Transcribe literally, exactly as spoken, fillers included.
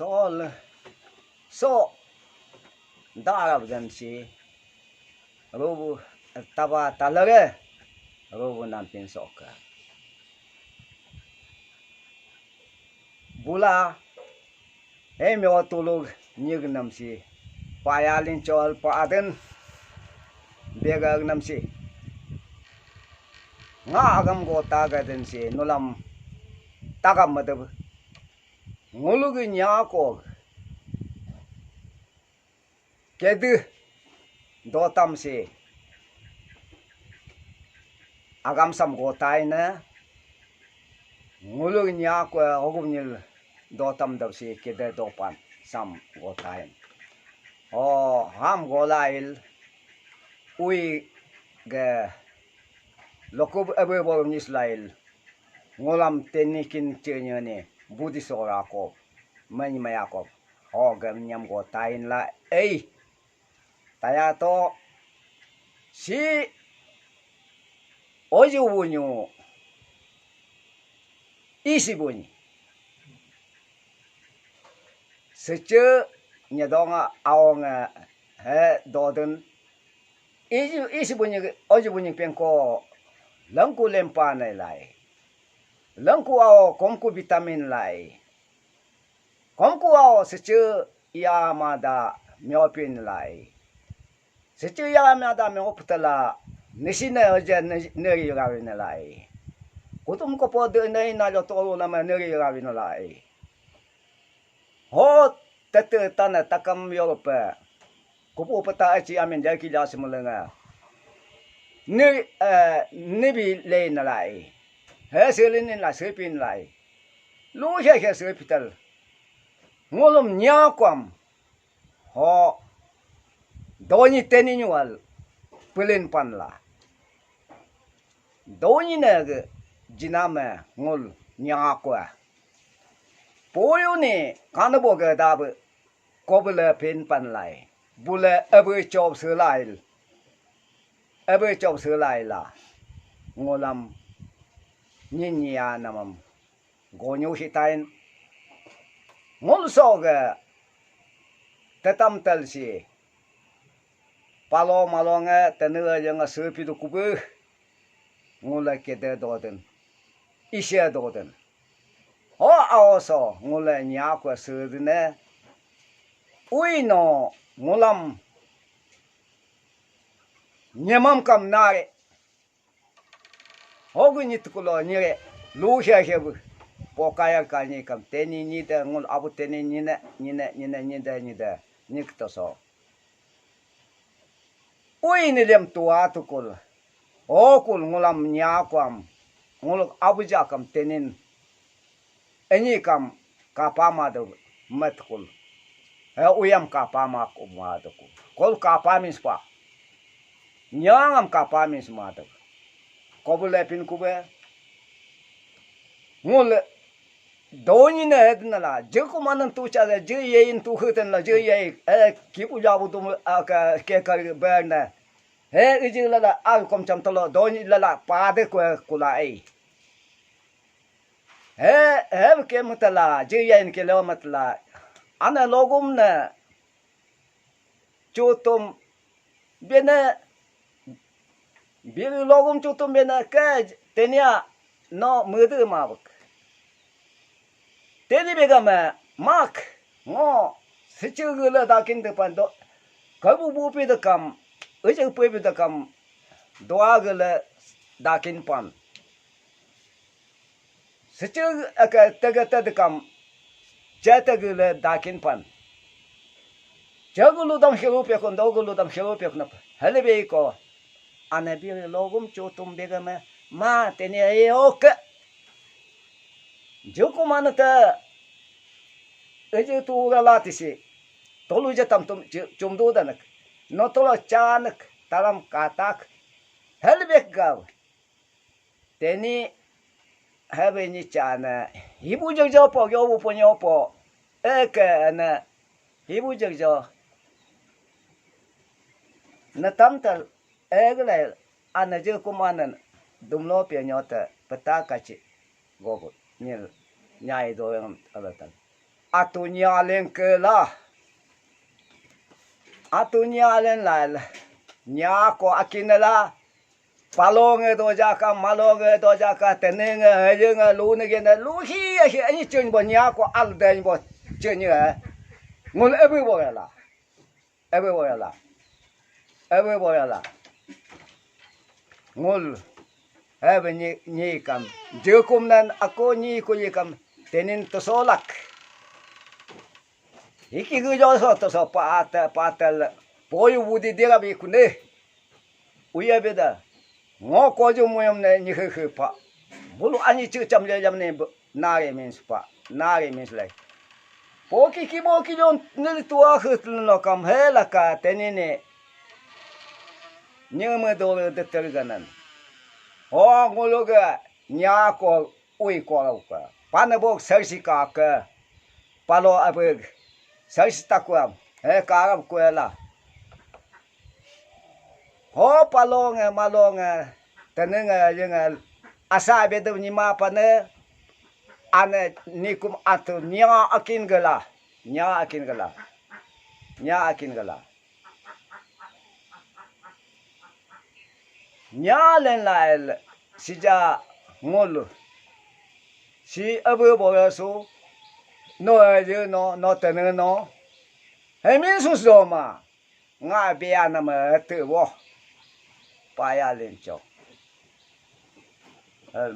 Tol so darab dan si rubu taba talare rubu nampin soka. Bula hemi otulug nyig namsi payalin chol paden begag namsi nga agam go tagaden si nulam tagam madab ngulugi nyakog kedi dotam si agam sam gotai na ngulugi nyakog ogum nyil dotam dab si kedi dopan sam gotai. O ham golail ui ge lokub ebe bolom nislail ngulam tenikin chenyani budi sora ko many mayakop ho gam nyam go tain la ei taya to si oju bunyu isi bunyi sece nyedonga aonga he dodun isi bunyi oju bunyi pengko lengku lempa nai lai lengku ao komku vitamin lai komku ao sece iya mada miopin lai sece iya mada mioputala nisi ne oje neri rawin lai kutum kopo de nei na jo tolu nama neri rawin lai ho tete tana takam yorope kupu peta aci amin jaki jasi mulenga ni nibi lei nalai he selin la sepin lai lu he he sepital ngulum nyakwam ho donyi teni nyual pelin panla donyi ne ge jiname ngul nyakwa poyu ni kanabo ge dabe kobule pin panlai bule ebe chop selail ebe chop selaila ngulam nyinya namam gonyu hitain ngul soge tetam telsi palo malonge tene yang sepi du kubu ngule kede doden isia doden ho aoso ngule nyakwa sedene uino ngulam nyemam kam nare hogu nyi tukulo nyire lu hia hia bu pokaya ka nyi kam teni nyi de ngul abu teni nyine nyine nyine nyide nyide nyik toso ui ni lem tua tukul okul ngulam nyakwam nguluk abuja kam tenin enyi kam kapa madu matkul he uyam kapa ma kuma duku kol kapa mispa nyangam kapa misma duku kobule pin kube ngul donyi ne ednala je kumanan tu cha je yein tu huten la je yei eh kipu jabu tu ke kar berne he iji lala al kom cham tolo donyi lala pade kwe kula ei he he ke mutala je yein ke lewa matla ana logum ne chutum bene biri logum chutum bene ke tenia no mudu mabuk teni begame mak ngo sichu gele dakin depan do kabu bupi dekam ujung puipi dekam doa gele dakin pan Sechil aka tega tedekam cetagule dakin pan. Cegulu dam hilu pekun dogulu dam hilu pekun apa. Halibe ko. Ane bi logum chutum begame ma teni ayoke. Juku manata eje tu ura latisi. Tolu je tam tum chumdu danak. No tolo chanak taram katak. Helbek gaw. Teni hebe ni chana hibu jagjo po yobu po nyopo eke ana hibu jagjo na tamtal egle ana je kumanan dumlo pe nyota peta kachi gogo nil nyai do yang alatan. Atu nya len ke la. Atu nya len la. Nya ko akin la. Palonge doja ka, malonge doja ka, tenenge, hejenge, lunege ne, luhi, ahi, ani chen bo nya ko al den bo chen ye. Ngul ebi bo la. Ebe boyala. Ebe boyala. Ngul. Ebe nyi, nyi kam. Jekum nan ako nyi kuli kam. Tenin tosolak. Hiki gujo so toso paate, paatel. Poyu budi dira bi kune. Uya beda. Ngo koju muyam ne nyihe pa. Bulu ani chu cham le jam ne nari min pa. Nari min lai. Poki ki boki jon nil tua khut no kam he laka tenene. Nyeme do de terganan. Ho ngologa nya ko ui ko ka. Pana bok sarsi ka ka. Palo abeg. Sarsi takuam. He karab kuela. Ho palonge malonge tenenge yenge asa bedu nima pane ane nikum atu nya akin gela, nya akin gela, nya akin gela. Nya len lael sija ngolu si abu boyasu no aje no no tenenge no hemin sus doma. Nga bia nama te wo. Paya lencho.